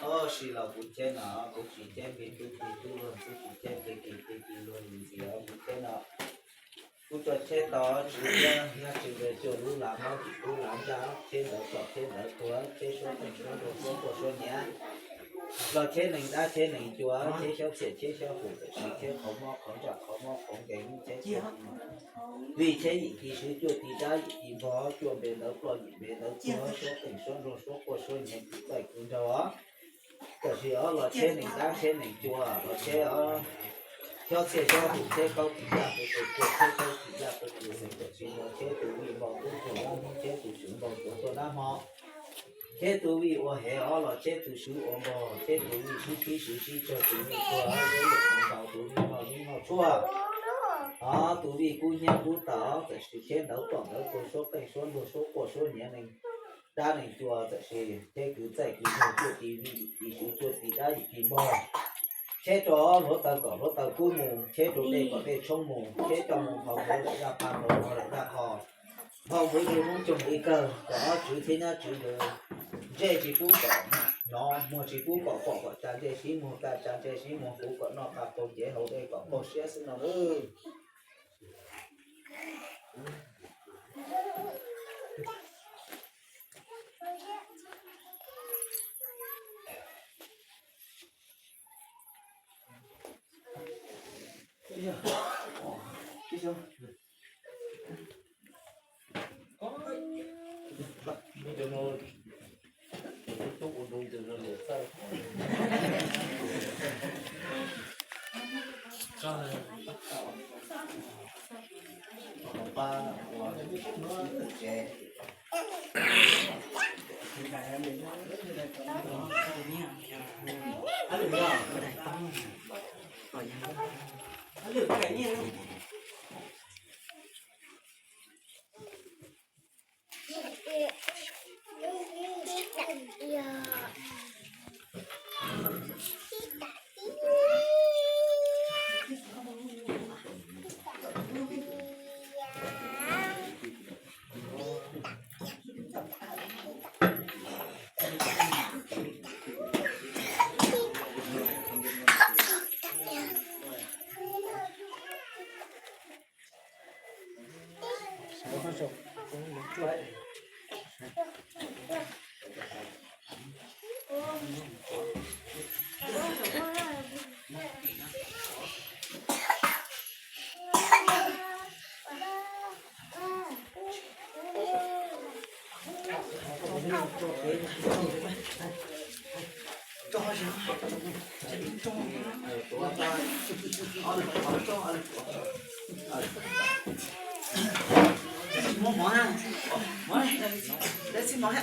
Tab sis los kuv cheb no, kuv tsis cheb npe tub tub luag ntxhi, tsis cheb npe kis npe kis luag ntxhi, kuv cheb no. Kuv tso cheb tau tswv yog tsis npe cuaj lub lav mob, yim lub lav ntsaj, cheb ntawv plom cheb ntawv tuag, cheb suab qeej suab nruas suab quaj suab nyiav, los cheb neeg dab cheb neeg cua, cheb xyoob txiaj cheb xyoob hum, tiam sis cheb qhov mob qhov ntsaj qhov mob qhov nkeeg, cheb vij cheb yim kis swv cuaj tis dab yim kis npog, cuaj npe ntawv plom yim npe ntawv tuag, suab qeej suab nruas suab quaj suab nyiav kwv txaij kwv nraug. Tiam sis os los cheb neeg dab cheb neeg cua, los cheb os xyoob txiaj xyoob hum, cheb kaub kis yaj pes pes tuag, cheb kaub kis yaj pes pes xeev, tiam sis los cheb tus vij npau tub tuag mob hnub, cheb tus swv npau tuag tuag nab hmo, cheb tus vij ua hev os los cheb tus swv ua npog, cheb tus vij sib pib swv sib tsawg, tus vij tuag yuav luam ntau, tus vij noj yeeb noj tshuaj. Os tus vij kub hnyiab kub tawm, tiam sis cheb ntawv plom ntawv tuag, suab qeej suab nruas suab quaj suab nyiav, neeg dab neeg cua, tiam sis cheb kwv txaij kwv nraug, cuaj tis vij kis swv cuaj tis dab yim kis npog, cheb rau hluav taws kom hluav taws kub mus, cheb rau dej kom dej tshoob mus, cheb coj mus nphau nphuav lawm zaj paj nphau nphuav lawm zaj qhos, nphau nphuav ib lub coog ib kawg kom ob tswv thiab nyab tswv ntawd ntsej tsis pub kom hnov, muag tsis pub kom pom, kom tsa ntsej sib muag, ka tsa ntsej sib muag, huv kom noj qab qaug cev, haus dej kom qaug siab xwb no nawb. Muab mov na, mov, lawv txib mov na.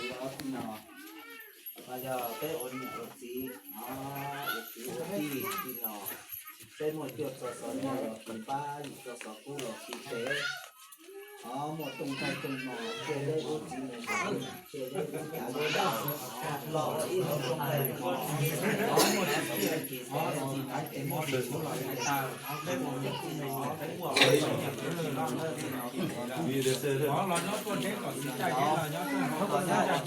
Tsis yog tib no, mas yog peb ua niam ua txiv, ua txiv ua tij li no, peb muaj cuaj txoj xov nyuj los kis pab, yim txoj xov kub los kis tes, muaj rooj nqaij rooj no, cia peb lub txiv mus, cia peb lub cav lub ntaj los ib lub rooj nqaij no, muaj txiv kis tes, txiv haiv tes, muaj txiv haiv tes, peb muaj txiv no, peb muaj txiv no, los nyob tuaj deb kom txiv cai deb los nyob tuaj hauv tuaj cai.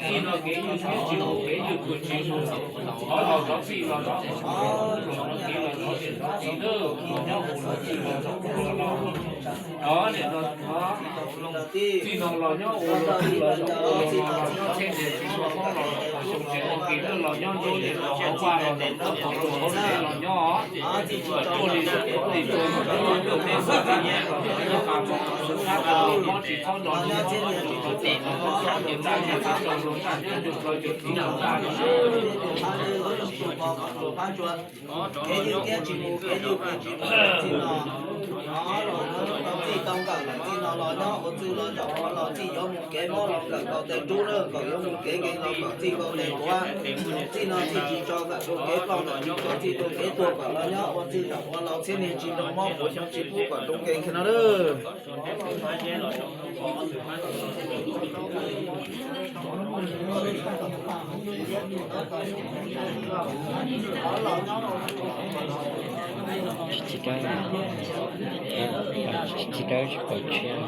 Txij no kev yug thiab tsis mus kev yug kuj tsis mus, thov los thov txij los thov, los thov kev los thov txij los thov txij los nyob ua los txij los, thov niam los thov, txij no los nyob ua los txij los nyob ua los los nyob txhiab niam txiv ua hmoob los los xyoo tsev ua kis los nyob nruab niam los hauv vaj los los nyob hauv tsev los nyob. Txij tsis tso li txij txoj kev tuag los nyob ua teb xwb txij los nyob qab mus los xwb thab los mob tsis txhob los nyob txhiab niam txiv ua teb los nyob txhiab niam txiv ua los nyob nruab los nyob nruab los nyob txhiab niam txiv ua los nyob kev yug thiab tsis mus kev yug kev tsis mus txij no. Txij tau nkawm lawm txij no los nyob ua txij los zaum ua los txij yuav mus kev mob los nkawm nkaus tes rub lawm nkawm yuav mus kev nkees los nkawm txij nkaus tes tuav. Txij no txij tsis tso nkawm rau kev ploj nkawm tsis tso txij rau kev tuag nkawm los nyob ua txij zaum ua los txhiab niag tsis nrog mob puav xyoo tsis pub kom rau nkees kiag no lawm. Tsis dawb, tsis dawb tsis pom tshiab.